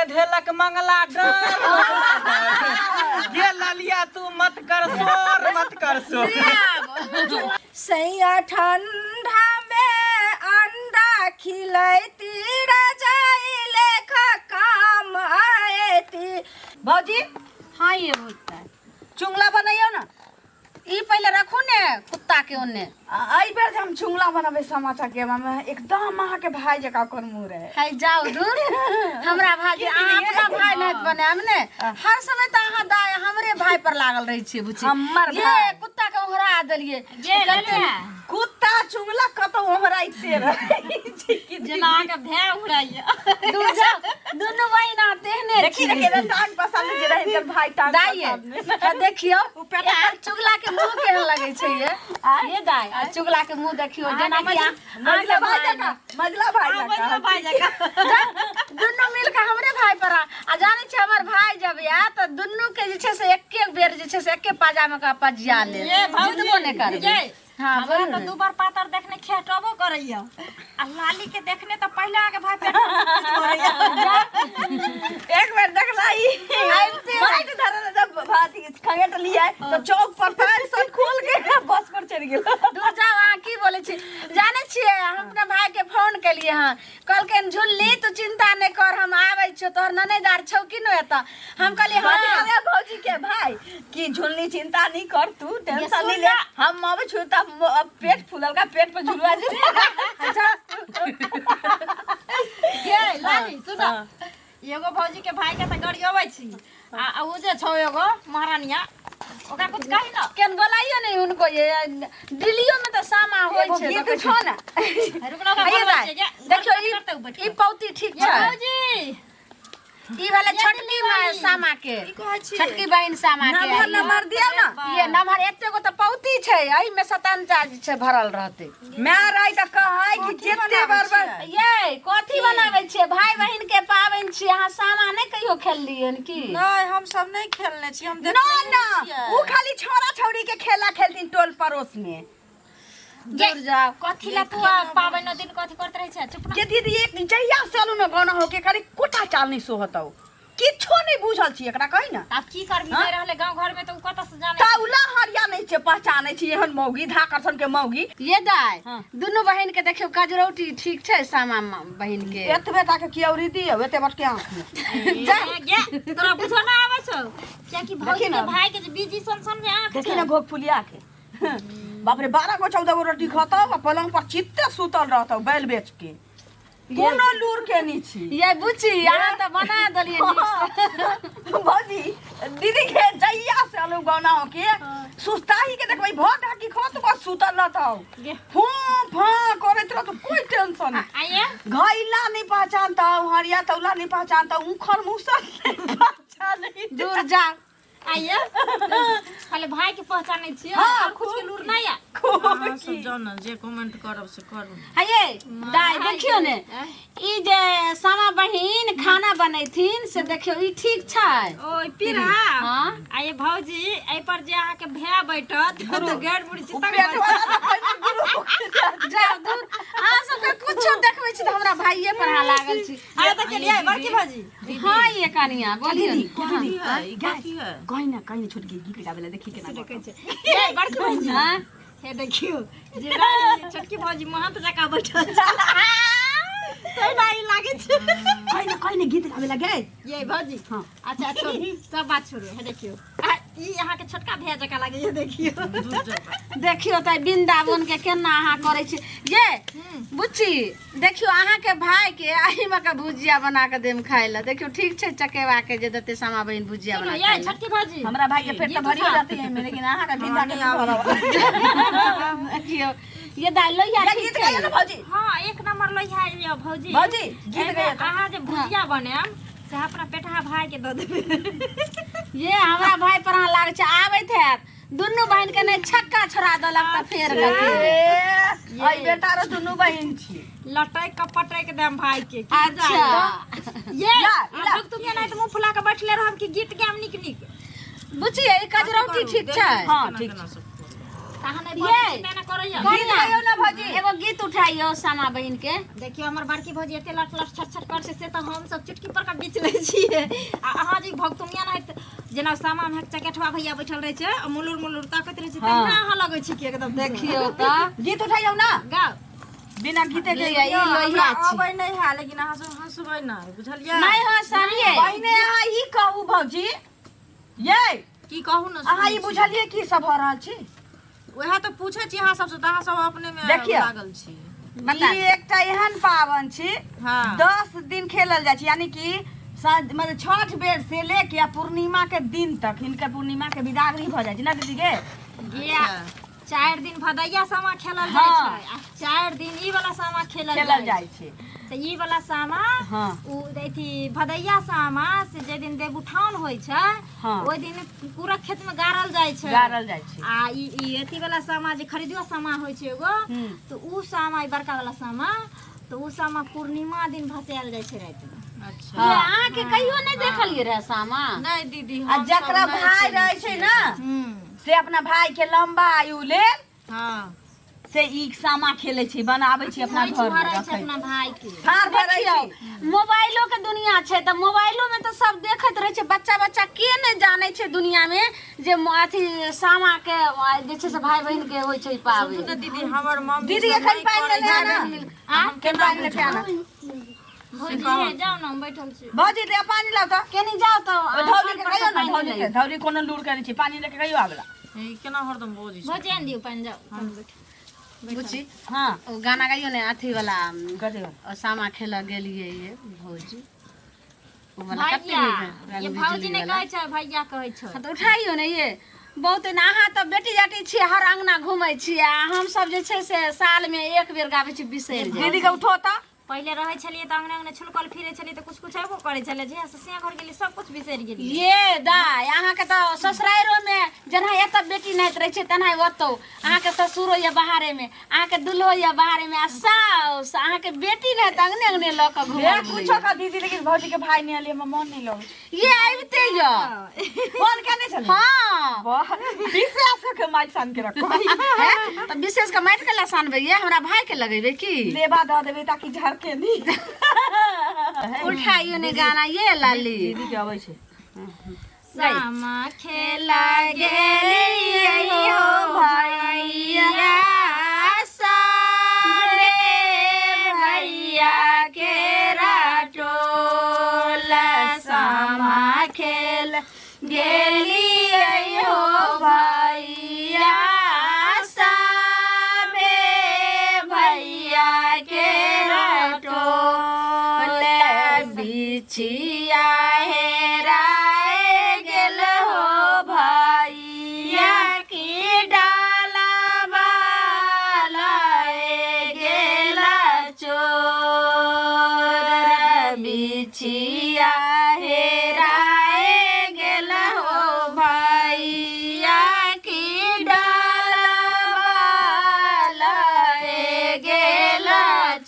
के धेलक मंगला डर। गे ललिया तू मत कर शोर, मत कर शोर। सैया ठंडा में अंडा खिलैती, रजाई लेखा काम आएती। भौजी। हाँ, ये होता है। चुंगला बनैयौ ना। ई पहले रखू ने कुत्ता के ओने। एहि बेर जे हम चुंगला बनबै सामा चकेवा में, एकदम अहाँ के भाई जकाँ ओकर मुँह रहे। है जाओ दूर, हमरा भाई जे अहाँ अपना भाई नहीं बनायब ने। हर समय तऽ अहाँ दाय हमरे भाई पर लागल रहै छियै बुची। हमर ये भाई। कुत्ता के ओंघरा देलियै। जे ललिया। कुत्ता चुंगला कतौ ओंघराइते रहै छै कि जेना अहाँके भाय उड़ाइया। दूर जाओ, दुनू बहिन अहाँ तेहने देखी छी। देखी ने टांग पसारने जे रहै हिनकर भाई टांग दाइ ये, पसारने। आ देखियौ एकर चुगला के मुंह केहन लगै छै ये। ये दाइ, आ चुगला के मुंह देखियौ जेना कि मझला अहाँके भाई भाई जकाँ, मझला भाई जकाँ। मझला भाई जकाँ। दुनू मिल के हमरे भाई पर आ जानै छै हमर भाई जब आयत तऽ दुनू के जे छै से एके बेर जे छै से एके पाजामे के पजिया लेत। ये भौजी, जितबो नहि करबै। ये, हाँ, हमरा बोलू तऽ ने। दू बार पातर देखने खेटबो करैया आ लाली के देखने तऽ पहिले आके भाई पेट में दूध भरैया। एक बेर देखला ई माइक धरल जब भात खंगेट लिया तो चौक पर पैंट शर्ट खोल के बस पर चढ़ गेल। दूर जाओ, अहाँ की बोलै छी? जानै छियै, हम अपना भाई के फोन केलियै हँ, कहलकै झुल्ली तू चिंता नहि कर, हम आबै छियौ, तोहर ननैदार छौ कि नहि एतऽ? हम कहलियै बात हँ। करे भौजी के भाई कि झुलनी चिंता नहीं कर, तू टेंशन नहीं ले, हम आबै छियौ त पेट फूलल का पेट पर झुलवा जे। ये लाली सुन, एगो भौजी के भाई के तऽ गरियबै छी आ उ जे छौ एगो महारानिया, ओकरा कुछ कही न। केन बोलाइयो नहीं उनको, ये दिल्लियो में तऽ सामा होइ एगो छै। गीत छौ ने। रुक ना, ओकरा आइए बोलबै दाइ, छियै, जे देखियौ घर करतै उ बैठ ई पौती ठीक ये छै। भौजी, ई भेलै छोटकी सामा के, छोटकी बहिन सामा के। नम्हर नम्हर दियौ ने। ये नम्हर एते गो तऽ पौती छै, एहिमे सतंजा जे छै भरल रहतै। माय रही तऽ कहै कि जेते बार बार ये कथी बनाबै छियै? भाई बहिन के पाबनि छियै, अहाँ सामा नहि कहियो खेललियै हन की? नहि, हम सब नहि खेलने छी, हम ना देखने ना छियै। उ खाली छौड़ा छौड़ी के खेला खेलथिन टोल पड़ोस में। दूर जाओ। कथी ला तू पाबनि दिन कथी करैत रहै छै? चुप ना। जे दीदी एक जहिया से अलू ने गाना होके खाली कोटा चाल नहीं सोहतौ, किछो नहीं बुझल छी एकरा कही ना। आब की करबी, नहि रहले गांव घर में तऽ उ कतऽ से जाने। तौला हरिया नहीं छै पहचानै छी एहन मौगी धाकर सन के मौगी। ये दाइ, दुनू बहिन के देखियौ कजरौटी ठीक छै सामा बहिन के? एतबे टा के कियौरी दियौ, एते बटके आँख में। गे तोरा बुझो ना आबै छौ कियाकि भौजी देखी के ना। भाई के जे बीजी सन सन जे आँख देखी छै। ना भोग फुलिया के, बाप रे, 12 गो 14 गो रोटी खतौ आ पलंग पर चित्ते सुतल रहतौ बैल बेच के, कोनो लूर के नहीं छी। ये बुच्ची, अहाँ तऽ बना देलियै नीक से। भौजी दीदी के जहिया से अलू गौना हो के सुस्ताही के देखबै भर ढाकी खत बस सुतल रहतौ, फू फा करैत रहतौ, कोई टेंशन नहीं। आइए घैला नहीं पहचानता, हरिया तौला नहीं पहचानता, ऊखर मुसर नहीं पहचानै। दूर जा। आइए खाली भाई के पहचानै छियै। हाँ, और कुछ के लूर नहीं है। खूब। अहाँ सब जाउ ने, जे कमेंट करब से करू। हे दाइ, देखियौ ने ई जे सामा बहिन खाना बनैथिन से देखियौ ई ठीक छै? ओ पीरा। हाँ। आ ये भौजी, एहि पर जे अहाँके भाय बैठत तऽ गैर बुढ़ी उ पेट वाला तऽ पहिने गुरु। जाउ दूर, अहाँ सबके कुछो देखबै छी तऽ हमरा भाइये पर अहाँ लागल छी। अरे तऽ केलियै बड़की भौजी। हाँ ये कनिया बोलियौ ने। कथी है ई, कथी है? कहीं ना कहीं छोटकी गीत गावे ला, देखी केना देखै छै ये बड़की भौजी। हाँ? हे देखियौ जे रानी छोटकी भौजी महंत जकाँ बैठल छै तहिना ई लागै छै। कहीं ना कहीं ना गीत गावे ला गे। ये भौजी। हाँ। अच्छा छोड़ू, सब बात छोड़ू, हे देखियौ आ ई अहाँके छोटका भैया जकाँ लागैए देखियौ। देखियौ तऽ वृंदावन के केना अहाँ करै छी। ये बुच्ची, देखियौ अहाँके भाई के एहिमे के भुजिया बना के देम खाय लए, देखियौ ठीक छै? चकेवा के जे देतै सामा बहिन भुजिया सुनू बना ये खाय लए। छोटकी भौजी, हमरा भाई के पेट तऽ भरियो जाते है लेकिन अहाँ के बिंदा के भरब। देखियौ ये दाइ लोहिया ये ठीक गीत छै? गाइयो ना भौजी। हाँ, एक नंबर लोहिया ये भौजी। भौजी गीत एहिमे गाइयो तऽ। अहाँ जे भुजिया बनायब से अपना पेटहा भाई के दऽ देबै। ये हमरा भाई पर अहाँ लागै छै आबैत हैत, दुनू बहिन के नहि छक्का छोड़ा देलक तऽ फेर गथी। ए, एहि बेर तारो दुनू बहिन छी। लटैक के पटैक देम भाई के की। अच्छा। ये ला, ला। आ तुम नहीं तऽ मुंह फुला के बैठले रहब कि गीत गायब नीक नीक। बुझिए ई कजरौटी ठीक छै? हाँ ठीक। केना सब करू? अहाँ नहि ये। बजै छी तेँ ने करैया गीत गाइयो ना भौजी। एगो गीत उठाइयो सामा बहिन के। देखियौ हमर बड़की भौजी एते लट लट छट छट करै छै से तऽ हम सब चुटकी पर के बीच लै छियै आ अहाँ जे भगतुनिया नाहित जेना सामा मे चकेठवा भैया बैठल रहै छै आ मुलुर मुलुर ताकैत रहै छै तहिना अहाँ लगै छी कि एकदम से। देखियौ तऽ गीत उठाइयो ना। गाउ। बिना गीते के लिअ, ई हमरा लोहिया छी। अबै नहि है लेकिन अहाँ सब हंसबै नहि बुझलियै। नहि हँसलियै। पहिने अहाँ ई कहू भौजी, ये की कहू ने, अहाँ ई सुनै छी। बुझलियै की सब भऽ रहल छी? उएह तऽ पूछै छी अहाँ सबसँ तऽ अहाँ सब अपने मे देखियौ। लागल छी। बता। ई एकटा एहन पाबनि छी, हाँ। 10 दिन खेलल जाइ छै, यानी कि साँझ मतलब छठ बेर से लेके आ पूर्णिमा के दिन तक हिनकर पूर्णिमा के विदागरी भऽ जाइ छै ना दीदी के। ये 4 दिन भदैया सामा खेलल जाइ हाँ। छै आ 4 दिन ई वाला सामा खेलल खेलल जाइ छै। तऽ ई वाला सामा हाँ। उ अथी भदैया सामा से जे दिन देवउठाउन होइ छै हाँ। ओहि दिन पूरा खेत में गाड़ल जाइ छै। गाड़ल जाइ छै। आ ई ई अथी वाला सामा जे खरीदुआ सामा होइ छै एगो, तऽ उ सामा ई बड़का वाला सामा तऽ उ सामा पूर्णिमा दिन भसायल जाइ छै राति में। अच्छा। ये अहाँके कहियो नहि देखलियै रहे सामा? नहि दीदी, आ हम सब जकरा नहि भाई खेलै रहै छै छियै। ना से अपना भाई के लंबा आयु लेल हाँ। से ई सामा खेलै छै, बनाबै छै अपना खोइछ घर में भरै छै रखै अपना भाई के। फाड़ भरै देखियौ, छै। मोबाइलो के दुनिया छै तऽ मोबाइलो में तऽ सब देखैत रहै छै, बच्चा बच्चा के नहि जानै छै दुनिया में जे अथी सामा के जे छै से भाई बहिन के होइ छै पाबनि। सुनू ने दीदी, हमर मम्मी दीदी सब एखन नहि पानि करै लेने छै। आना। हम केना केना पानि लेके आना? भौजी हे, जाउ ने, हम बैठल छी। भौजी दे पानि लाउ तऽ। केनी जाउ तऽ ओ धौली के कल पर कहियो से ना, पानि धौली ले। के धौली कोनो लूर करै छै, पानि लेके कहियो आबला। ई केना हरदम बजै छै? भौजी आनि दियौ पानि, जाउ हम बैठल। बुची हाँ। ओ गाना गाइयो ने अथी वाला, कथी? ओ सामा खेलऽ गेलियै ये भौजी, ओ वाला कते भैया नीक है, ये रंग भौजी बिजली नहि वाला। कहै छै भैया कहै छै। हाँ, तऽ उठाइयो ने ये बहुत ने। अहाँ तऽ बेटी जाटी छियै, हर अंगना घूमै छियै, आ हमसब जे छै से साल में एक बेर गाबै छी, बिसरि जाइ। दीदी के उठो तऽ। पहिले रहै छलियै तऽ अंगना अंगना छुलकल फिरै छलियै तऽ कुछ कुछ अयबो करै छलै, जहिया से सिया घर गेलियै सब कुछ बिसरि गेलियै। ये दाय, अहाँके तऽ ससुराइरो में जेना एतऽ बेटी नाइत रहै छै तेना ओतौ अहाँके ससुरो यऽ बाहरे में, अहाँके दुल्हो यऽ बाहरे में, आ साउस अहाँके बेटी नाइत अंगने अंगने लऽ कऽ हे घुमल कुछो का दीदी, लेकिन भौजी के भाई नहि अलियै, हमरा मन नहि लगै छै। ये आबिते यऽ। फोन केने छलै? हाँ। वाह, विशेष के माइक सान के रखो। हैं? तऽ विशेष के माटि के लसानबै ये, हमरा भाई के लगेबै की? लेबा दऽ देबै ताकि झरके नहीं। उठाइयो ने गाना ये लाली। दीदी के अबै छै। सामा खेला गेलियै हो भैया, सारे भैया के राटोल, सामा खेल गेलियै हो भैया, साबे भैया के राटोल, बिछिया हेराए गेल हो भैया की डालबा लए गेल चोर, बिछिया हेराए गेल हो भैया की डालबा लए गेल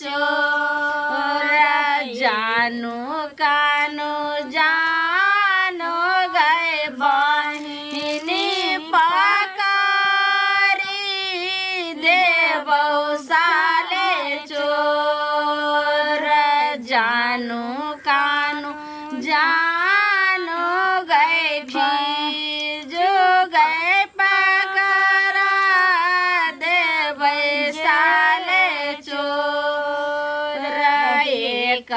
चोर, जानू कानू जानो गए बहिनी पकड़ी देबौ साले चोर, जानू कानू जानो गए भीजो गए पकड़ा देबै साले चोर, एक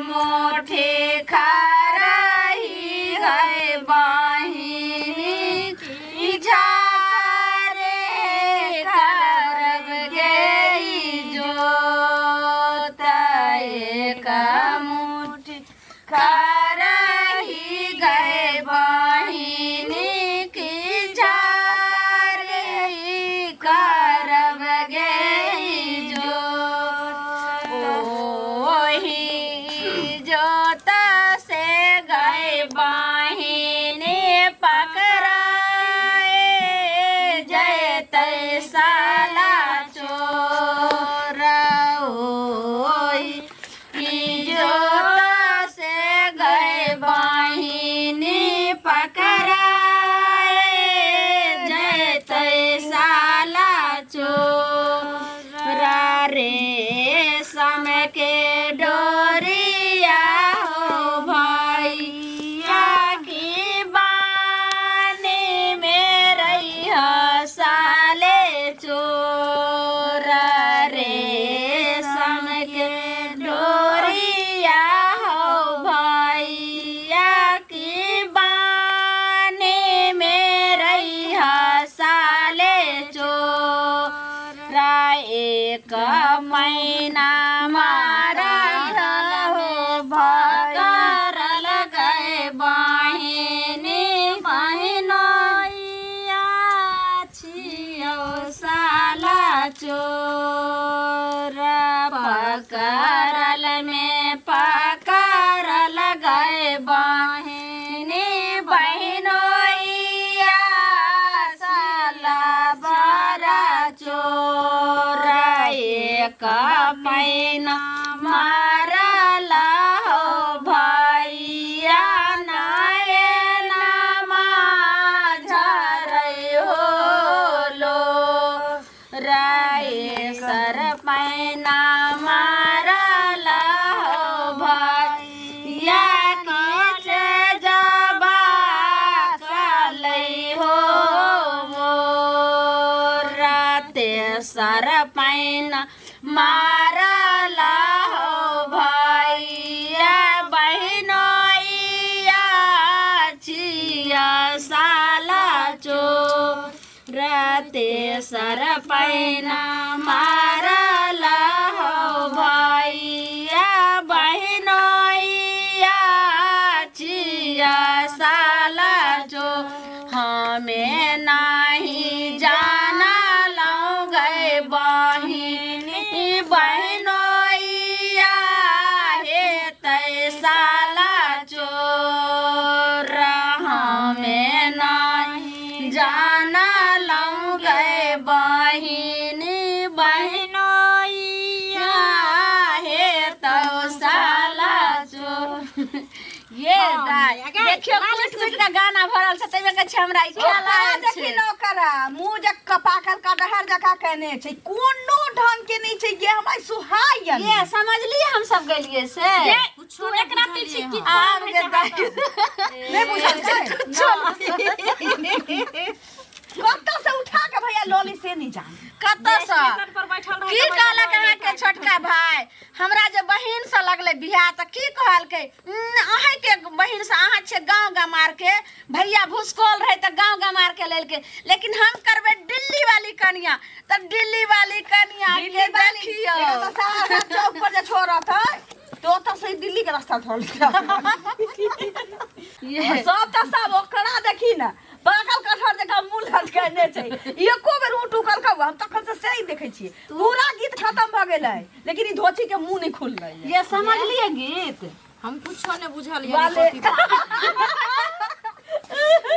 मुट्ठी खरही गए बहिनी झारे करब गे जोत, एक मुट्ठी खरही गए बहिनी की झारे करब गे जोत, ओही जोत से गए बहिनी पकड़ाए जयतै साला चोर, ओही जोत से गए तेसर पैना मारल हो भैया बहिनोइया छिया साला चोर तेसर पैना मारल हो भैया बहिनोइया छिया साला चो हमें नहीं जानलौं गए बहिनी बहिनोइया हे तै साला चोर हमें नहीं जानलौं गए बहिनी बहिनोइया हे तौ साला चोर ये दाइ देखियो कुछ कुछ का गाना भरल छै तैमे कहै छै हमरा ई ख्याल ओकरा आयल देखी छै न ओकरा मुँह जे कपाकल कटहर जकाँ केने छै कोनो ढंग के नहि छै ये हमरा सुहाइया ये समझलिए हम सब गेलिए से तू एकरा पीछे की आब के दाइ नहि बुझल छै कतऽ से उठा के भैया लॉली से नहि जान कतऽ सँ स्टेशन पर बैठल रहै की कहलक अहाँके छोटका भाय हमरा जे बहिन से लगलै बियाह तऽ की कहलकै अहाँके बहिन से अहाँ छियै गाँव गमार के भैया भुसकोल रहै तऽ गाँव गमार के लेलकै लेकिन हम करबै दिल्ली वाली कनिया तऽ दिल्ली वाली कनिया के देखियौ एकर तऽ सहरसा चौक पर जे छोड़त है तो ओतऽ से दिल्ली के रास्ता धऽ लेतै ये सब तऽ सब ओकरा देखी ने पाकल कटहर जकाँ मुँह लटकेने छै एको बेर ऊँट उकलकौ हम तखन से सही देखै छियै पूरा गीत खत्म भऽ गेलै लेकिन ई धोती के मुँह नहि खुललै ये समझलिए गीत हम कुछो नहि बुझलियै वाले तऽ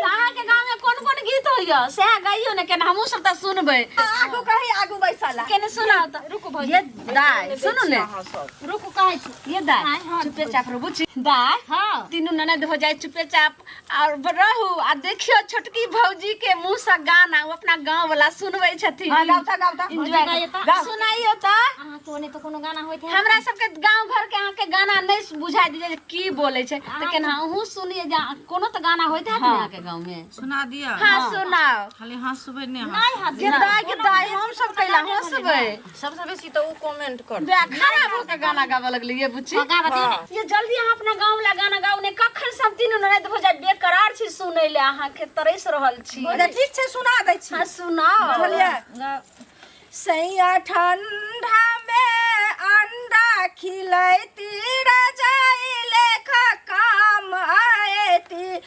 अहाँके गाँवमे कोन कोन गीत होइया सएह गाइयो ने केना हमहूँ सब तऽ सुनबै आगू कही आगू बैसला केने सुनाउ तऽ रुकू ये दाइ सुनू ने रुकू कहै छी ये दाइ चुपे चाप रहू बुझी दाइ हँ तीनू ननद हो जाए चुपे चाप और रहू आ देखियो छोटकी भौजी के मुंह से गाना ओ अपना गांव वाला सुनबै छथिन हाँ गावता गावता एंजॉय गाइए तऽ। सुनाइयो तऽ अहाँके ओने तऽ कोनो गाना होइत है हमरा सबके गांव घर के अहाँके गाना नहि बुझाइ दै जे की बोलै छै तऽ केना अहूँ सुनिए जे कोनो तऽ गाना होइत हैत ने अहाँके गांव में सुना दिअ हाँ सुनाओ खाली हंसबै नहि नहि हँसी जे दाइ के दाइ हम सब कैला हंसबै सबसँ बेसी तऽ ओ कमेंट कर बे खराब होके गाना गाबऽ लगलियै बुच्ची गाबऽ दियौ ने। ये जल्दी अहाँ अपना गाँव वाला गाना गाउ ने कखन सब दिन राति भऽ जाय बेकरार छी सुनै ले अहाँके तरस रहल छी अच्छा ठीक छै सुना दै छी हाँ सुनाओ बुझलियै सैया ठंडा में अंडा खिलैती रजाई लेखा काम आयती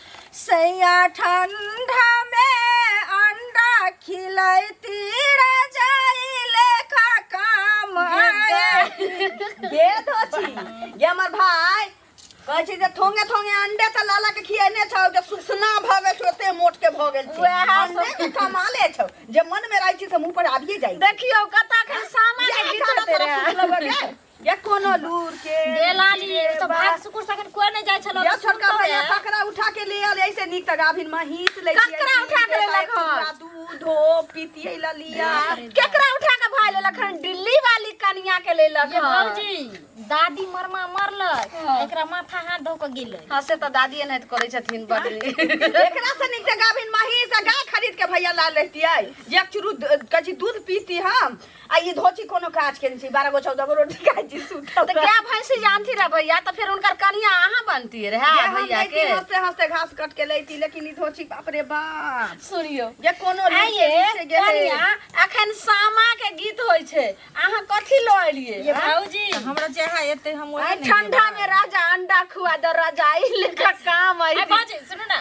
सैया ठंडा में अंडा खिलैती रजाई लेखा काम आयती गे धोची गे हमर भाय कहै छै जे थोंगे थोंगे अंडे तऽ लाला के खिएने छौ जे सुसना भऽ गेल छौ एते मोट के भऽ गेल छौ वएह सब। अंडे के कमाले छौ जे मन में रहै छै से मुंह पर आबिए जाइ छै। देखियौ कतऽ एखन सामा के इएह गीत खाना होते तोरा रहे सुख लगऽ गे ये कोनो लूर के गे लाली ओ तऽ भाग सुकुर सखन कोइ नहि जाइ छलौ या छोटका भैया ककरा उठा के ले आयल ऐसे नीक तऽ गाभिन महीस ले ककरा उठा के लेलक हन? दूध हो पीतियै ला लिया केकरा उठा के भाई लेलक हन दिल्ली वाली कनिया के लेलक ये हन भौजी दादी मरमा मरलै एकरा माथा हाथ धो के गेलै हाँ से तऽ दादी एनाहिते करै छथिन बड एकरा से नीक तऽ गाभिन महीस आ गाय खरीद के भैया ला लेतियै जे एक चूरू कहै छी दूध पीती हम आ ई धोची कोनो काज के नहि छै 12 गो 14 गो रोटी खाइ छी सुतल तऽ गाय भैंसी जानती रह भैया तऽ फेर हुनकर कनिया अहाँ बनती रहे ये हम भैया लैती के हंसते हंसते घास कट के लैती लेकिन ई धोची बाप रे बाप सुनियो जे कोनो लूर के आइये नीचे गेलै। कनिया अखन सामा के गीत होइ छै अहाँ कथी लऽ एलियै ये भौजी हमरा जएह एतै हम ओहे आइ ने ठंडा में राजा अंडा खुआ दो राजा ई लेखा काम आइ आई भौजी सुनू ना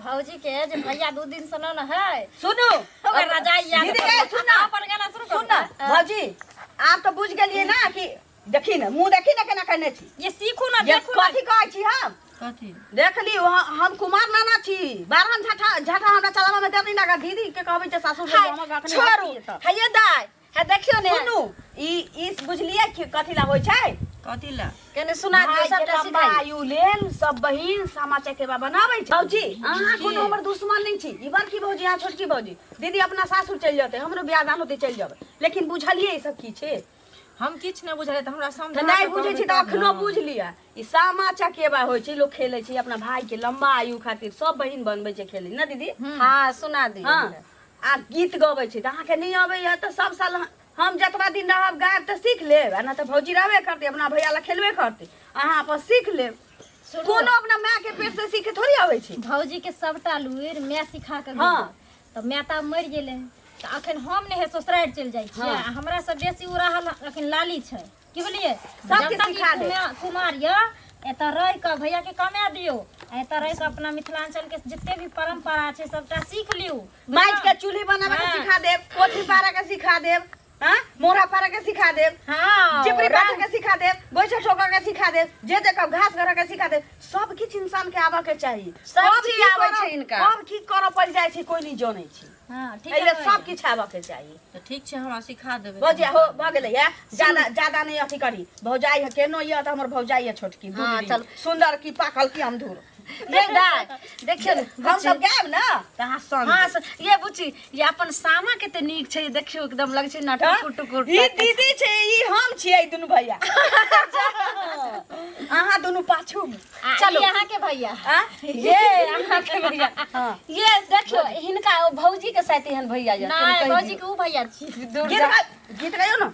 भौजी के जे भैया दू दिन से न है सुनू ओकर रजाई याद दीदी गे, सुन ना। अपन गाना शुरू करू सुन ना भौजी आप तऽ बुझि गेलियै ना कि देखी ने मुँह देखी ने केना केने छी ये सीखू ना ये देखू ना कथी कहै छी हम कथी देख ली हम कुमार नाना छी बारहन झाटा झाटा हमरा चलाबा में देर नहीं लगा दीदी के कहबै जे सासुर से हमर अखने छोड़ू हटिए तऽ। हे दाय हे देखियो ने सुनू ई ई बुझलियै कि कथी ला होइ छै कथी ला केने सुना दियौ भाई के सबटा लम्बा सिखाई आयु लेल सब बहिन सामा चकेवा बनाबै छै भौजी अहाँ कोनो हमर दुश्मन नहि छी ई बड़की भौजी अहाँ छोटकी भौजी दीदी अपना सासुर चलि जेतै हमरो बियाह दान होतै चलि जेबै लेकिन बुझलियै ई सब की छै हम किछु नहि बुझलियै तऽ हमरा तऽ समझा नहि कऽ बुझै कहबै छी तऽ तब अखनो ने। बुझि लिअ ई सामा चकेवा होइ छै लोक खेलै छै अपना भाई के लम्बा आयु खातिर सब बहिन बनबै छै खेलै ने दीदी हाँ सुना दियौ हाँ आ गीत गबै छै तऽ अहाँके नहि अबैया तऽ सब साल हम जतबा दिन रहब गायब तऽ सीख लेब आ नहि तऽ भौजी रहबे करतै अपना भैया लए खेलबे करतै अहाँ अपन सीख लेब कोनो अपना माय के पेट से सीखे थोड़ी अबै छै भौजी के सबटा लुरि माय सिखा के हाँ। गेलै। तऽ माय तऽ आब मरि गेलै तऽ अखन हम नहि हे ससुरारि चलि जाइ छियै आ हमरा से बेसी ओ रहल अखन लाली छै की बुझलियै सबके जब तक ई सिखा दे। कुमार यऽ एतऽ रहि कऽ भैया के कमा दियौ आ एतऽ रहि कऽ अपना मिथिलाञ्चल के जते भी परम्परा छै सबटा सीख लियौ माटि के चूल्ही बनाबे के हाँ। सिखा देब कोठी पारा के सिखा देब हाँ मोरा पारा के सिखा देब हाँ चिपरी पाथा के सिखा देब गोइठा ठोका के सिखा देब जे देखब घास घर के सिखा देब सब किछु इंसान के आबऽ के चाही सब कब चीज की आबै करऽ- छै इनका। कब की करऽ पड़ि जाइ छै कोई नहीं जानै छै हाँ ठीक एहि है लेल सब किछु आबऽ के चाही तऽ ठीक छै हमरा सिखा देबै भौजी हो भऽ गेलै या ज्यादा ज्यादा नहीं अथी करी भौजाई है केनो यऽ तऽ हमर भौजाई है छोटकी हाँ, दुबरी। चल। सुंदर की पाकल की अमधुर ये दाय देखियौ ने हम सब गायब ना तऽ अहाँ संग हाँ ये बुची ये अपन सामा कते नीक छै देखियौ एकदम लगै छै ना हाँ? टुकुर टुकुर ई दीदी छै ई हम छियै दुनू भैया अहाँ दुनू पाछू मे चलो अहाँ के भैया आ? ये अहाँ के भैया ये देखियौ हिनका ओ भौजी के साथ एहन भैया ये नहीं भौजी के ऊ भैया छी दूर गीत जा गीत गायौ ना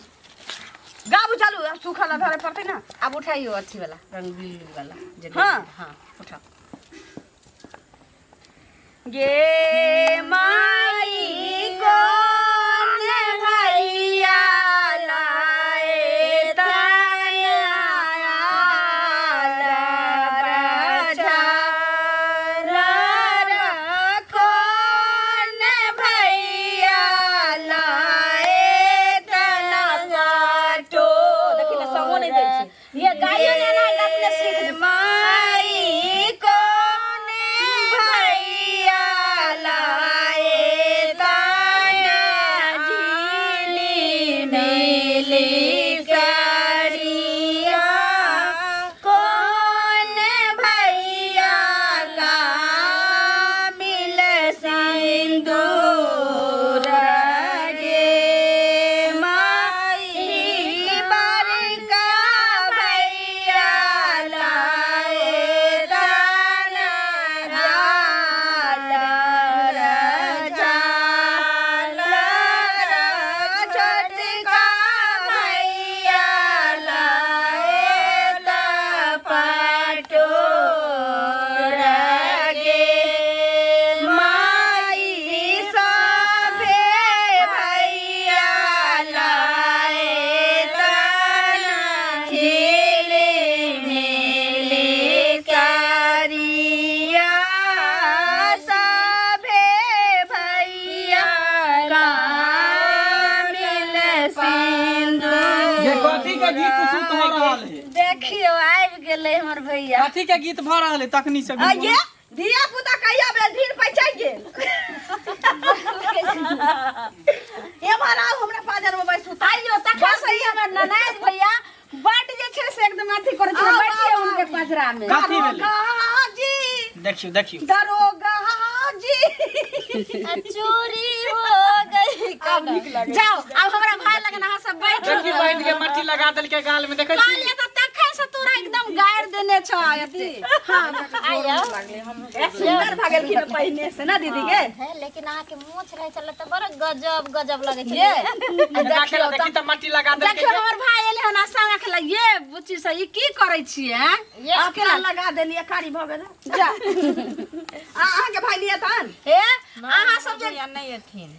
गाबू चालू आब सूखल धरे पड़तै ना आब उठाइयो अथी वाला रंगीन वाला जे हाँ। हाँ उठाओ गे माई कौन भैया लाए तया कौन भैया लाए तना काटो देखी ना संगो नहीं दै छै ये गाइयो ने ना अपने सीख माई कौन भैया लाए ताना झीली मिली सरिया कौन भैया का मिल सिंदूर गे माई बड़का भैया लाए दाना छोटका भैया लाए पटोर गे माई सभे भैया लाए तना झिले मिले सरिया सभे भैया का मिल सिंदूर ये कथी के गीत सुत हो रहल है देखियो आबि गेलै हमर भैया कथी के गीत भऽ रहल है तखनी से आ ये धिया पुता कहिया भेल धीर पैचाइ गेल एम्हर आउ हमरा पाजर में बैसू आइयो तखन से ई हमर ननाइद भैया बड जे छै से एकदम अथी करै छै आउ, बैठिए आउ, हुनके पजरा में कथी भेलै दरोगा जी देखियौ देखियौ दरोगा जी चोरी हो गई आब नीक लागै जाओ आब हमरा भाई लगन अहाँ सब बैठो देखी बैठ के मट्टी लगा देलकै गाल में देखै छी कहलिए तऽ तखन से तोरा एकदम गारि देने छ अथी हाँ आइयो ए, सुंदर भऽ गेलखिन पहिने से ना दीदी के है लेकिन अहाँ के मोछ रहे छले तऽ बड़ गजब गजब लगे छले ये आ देखियो देखी तऽ मट्टी लगा देलकै देखियो हमर भाई एले हन आशा रखला ये बुच्ची से ई की करै छियै हैं? ये अकेला लगा देलियै कारी भऽ गेल जा आ अहाँके भाई लिए तहन ए अहाँ सब जे भैया नहि एथिन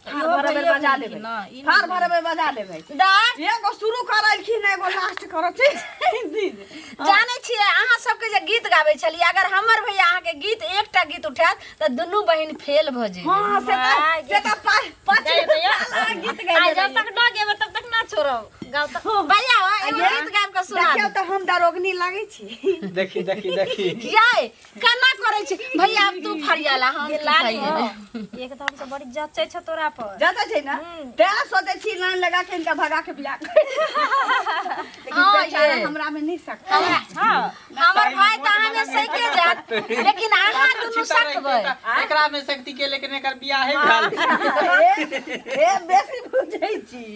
फाड़ भरबै बजा लेबै फाड़ भरबै बजा लेबै दाय एगो शुरू करलखिन एगो लास्ट करै छै दीदी जानै छियै अहाँ सबके जे गीत गाबै छलियै अगर हमर भैया अहाँके गीत एकटा गीत उठायत तऽ दुनू बहिन फेल भऽ जेबै हाँ से तऽ पाँच साल गीत आ गाबै जब तक न गेबै तब तक ना छोड़ब गाओ तऽ भैया एगो गीत गाबि कऽ सुना देखियौ तऽ हम दरोगनी लागै छी देखी देखी देखी यै केना करै छी भैया आब तू फरियाला हम ये तू लाल फरियेबै। हो एकदम से बड़ी जचै छौ तोरा पर जाता छै ना तें सोचै छी लाइन लगा के इनका भगा के बियाह कर। लेकिन हाँ, बेचारा ये। हमरा में नहीं सकता। हमर भाई तऽ अहाँ में सके जात, लेकिन अहाँ दुनू सकबै। एकरा में शक्ति के, लेकिन एकर बियाहे भेल। ए बेसी बुझै छी।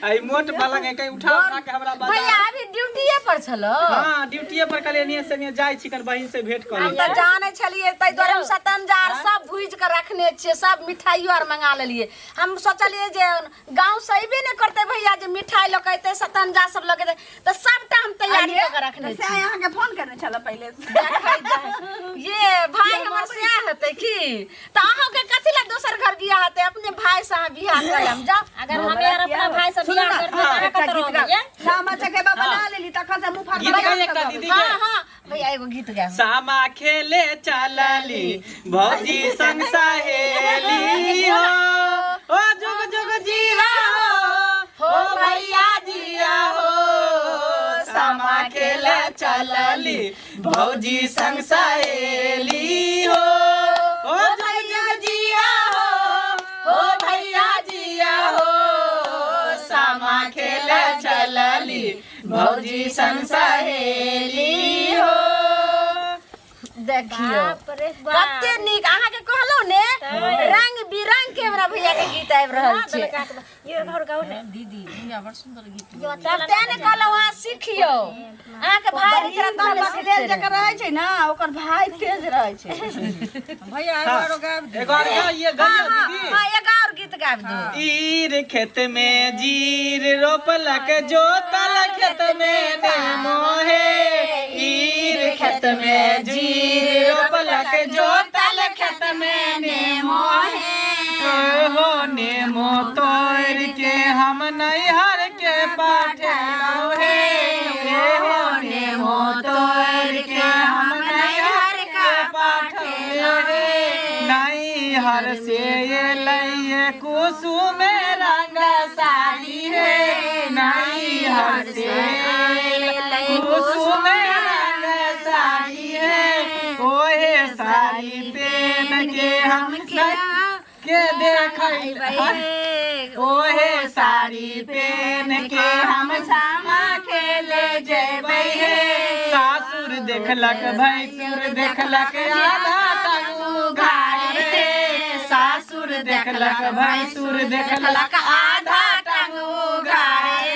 आई मोट पलंग है, कहीं उठा उठा के हमरा बता। भैया अभी ड्यूटीए पर छलो? हाँ, ड्यूटीए पर कल एनिए से एनिए जाइ छी, कल बहिन से भेंट कर। हम तऽ जानै छलियै, ताहि दुआरे हम सतंजार सब भुजि कऽ रखने छियै, सब मिठाइयो आर मंगा लेलियै। हम सोचलियै जे गाँव से अयबे नहि करतै भैया, जे मिठाई लऽ कऽ एतै, सतंजा सब लऽ कऽ एतै, तऽ सबटा हम तैयारी कऽ कऽ रखने से छी। अहाँके फोन करने छल पहिले। देखै जाय। ये भाई हमर सएह हेतै की? तऽ अहाँके कथी लए दोसर घर बियाह हेतै? अपने भाई से अहाँ बियाह कऽ लेब, जाउ। अगर हमे आर अपना भाई से बियाह करबै तऽ अहाँ एकटा कतऽ गीत रहबै गाउ। ये? सामा चकेबा बना लेली तखन से मुँह फाड़ गीत गाइ एकटा दीदी के। हाँ हाँ भैया, एगो गीत गाउ। सामा खेले चलली भौजी संग सहेली हो, ओ जुग जुग जिया हो, ओ भैया जिया हो। सामा खेले चलली भौजी संग सहेली हो, ओ जुग जुग जिया हो, ओ भैया जिया हो। सामा खेले चलली भौजी संग सहेली हो। देखियौ बाप रे बाप। कते नीक, अहाँके कहलहुँ ने, रंग बिरंग के हमरा भैया के गीत आबि रहल छै। ये घर गाउ ने दीदी, भैया बड़ सुंदर गीत। तब तें ने कहलहुँ अहाँ सिखियौ, अहाँके भाई रहत तहन ने बहिन सिखतै। जकर रहै छै ने, ओकर भाय तेज रहै छै। भैया एगो आरो गाबि दियौ। एगो आर गाइए, गाइए दीदी। हाँ, एगो और गीत गाबि दू। ईर खेत में जीर रोपलक, जोतल खेत में नेमो हे। ईर खेत में जीर रोपलक, जोतल खेत में नेमो हे। हो नेमो तोड़ के हम नैहर के पठेलौं हे। हो नेमो तोड़ के हम नैहर के पठेलौं हे। नैहर से एलै कुसुम रंग साड़ी हे। नैहर से एलै कुसुम रंग साड़ी हे। ओहे साड़ी पेन के हम के देखै, ओहे साड़ी पेन के हम सामा खेले जेबै हे। सासुर देखलक, भैंसुर देखलक, आधा टंग उघारे। सासुर देखलक, भैंसुर देखलक, आधा टंग उघारे।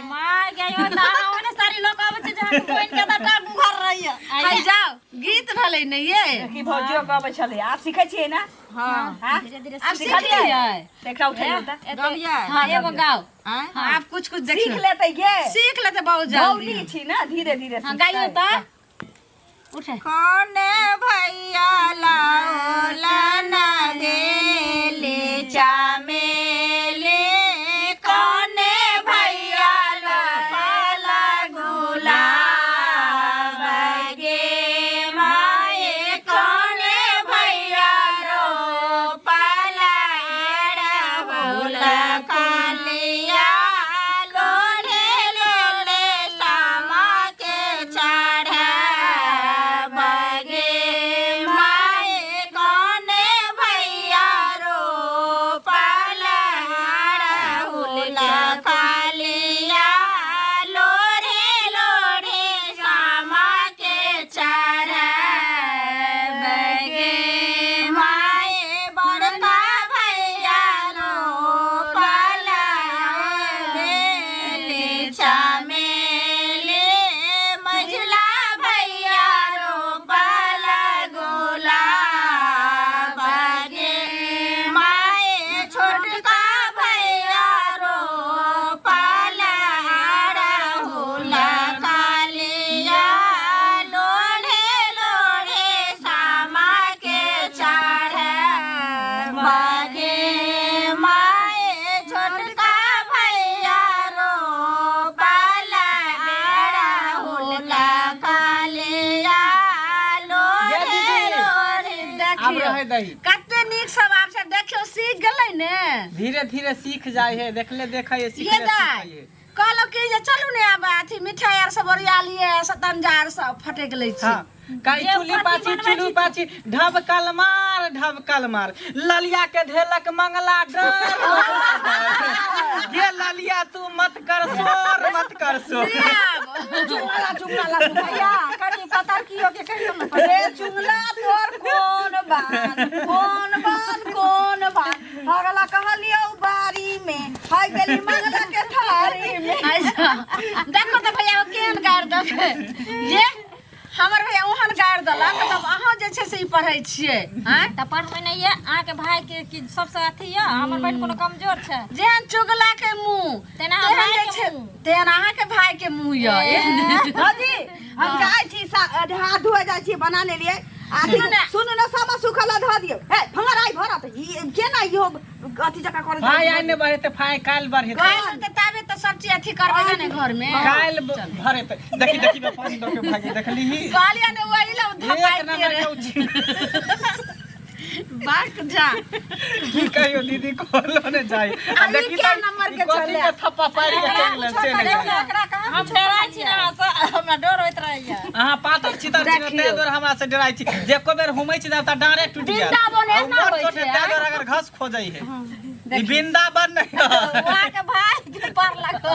माय गयो, तऽ अहाँ ओने सारी लोक आबै छै जे अहाँके बहिन के तऽ टांग उघार रहैया। हाय जाउ, गीत भेलै ने ये? की भौजियो कहबै छलै, आब सिखै छियै ने? हाँ, हाँ? धीरे धीरे। आब सीख लियै। तऽ एकटा उठैयौ तऽ। गबियै? हाँ, एगो गाउ। हाँ, आब कुछ कुछ सीख देखियौ। लेतै गे। सीख लेतै बहुत जल्दी। भौजी छी ने, धीरे धीरे हाँ, सिखतै। गाइयो तऽ उठे। कौने भैया लाओला ना देले चमेली, कौने भैया लाला गुलाब गे माए, कौने भैया रोपला अड़हुल कलिया, लोढ़े लोले सामा के चढ़ा बगे माए, कौने भैया रोपला अड़हुल कलिया, लोढ़े लोढ़े सामा के चढ़ा बगे माए, बड़का भैया रोपला बेली चमेली, मझला भैया रोपला गुलाब गे माए, छोटका भैया रोपला अड़हुल कलिया, लोढ़े लोढ़े सामा के चढ़े बगे माए, छोटका भैया रोपला अड़हुल कलिया, लोढ़े लोढ़े। आब देखियौ रहे दही। कते नीक सब आब सब देखियौ सीख गेलै ने। धीरे धीरे सीख जाइ है, देखले देखै है, ये सीखले दाइ सीखै है। कहलहुँ कि जे चलू ने, आब अथी मिठाई आर सब ओरिया लिए, सतंजा आर सब फटक लै छी। हाँ। काई जे चुली कथी पाछी बनबै चुलू छी? पाछी ढबकल मार ढबकल मार ललिया के धेलक मंगला डर गे ललिया तू मत कर शोर मत कर शोर चुंगला चुंगला भैया कनि पता कियो के कहियो ने रे चुंगला तोर कोन बान कोन बान कोन बान अगला कहलियौ बारी में हाय गेली मंगला के थारी में। अच्छा देखो तऽ भैया ओ केहन गारि देलकै ये हमर भैया ओहन गारि देलक तब अहाँ जे छै से ई पढ़ै छियै आँय तऽ पढ़बै नहि यऽ अहाँके भाई के कि सबसँ अथी यऽ हमर बहिन कोनो कमजोर छै जेहन चुगला के मुंह तेना तेहन भाई जे के छै मुँह। तेहन अहाँके भाई के मुंह यऽ एहन। भौजी हम जाइ छी हाथ धोए जाइ छी बना लेलियै आ अथी सुनू ने सामा सुखल धऽ दियौ हे भंगराइ भरत ई केना इहो अथी जकाँ करै छै? भाई आइ नहि बढ़ेतै फाइ काल्हि बढ़ेतै काल्हि तऽ ताबे तऽ सब चीज अथी करबै ने घर में काल्हि भरेतै देखी देखी बे पानी दऽ के भागी देखलीही कहलियै ने वही लए एक धपाइ नंबर के उछी बाक जा की कहियो दीदी कहलो ने जाई आ ई देखी क्या तऽ नंबर ई के कथी छलै? के थप्पा पारि के चलि गेलै से नहि जानी। एकरा कहाँ हम डराइ छी अहाँसँ हमरा डर होइत रहैया अहाँ पातर चितर छी ने ताहि दुआरे हमरा से डराइ छी जे एको बेर हुमै छी तऽ डाँरे टूटि जायत वृंदावन आ एना मोट होइ छोट छै, है, ताहि दुआरे अगर घस खोजै है ई वृंदावन नहीं है। अहाँके भाई के पार लागो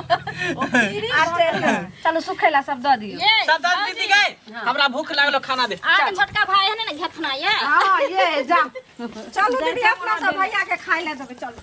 चलू सुखै ला सब दऽ दियौ ये सब दस दीदी गए हमरा भूख लागलो खाना दे अहाँके छोटका भाई है ने घेथना ये हाँ ये जा चलू दीदी अपना सब भैया के खाय ले देबै चलू।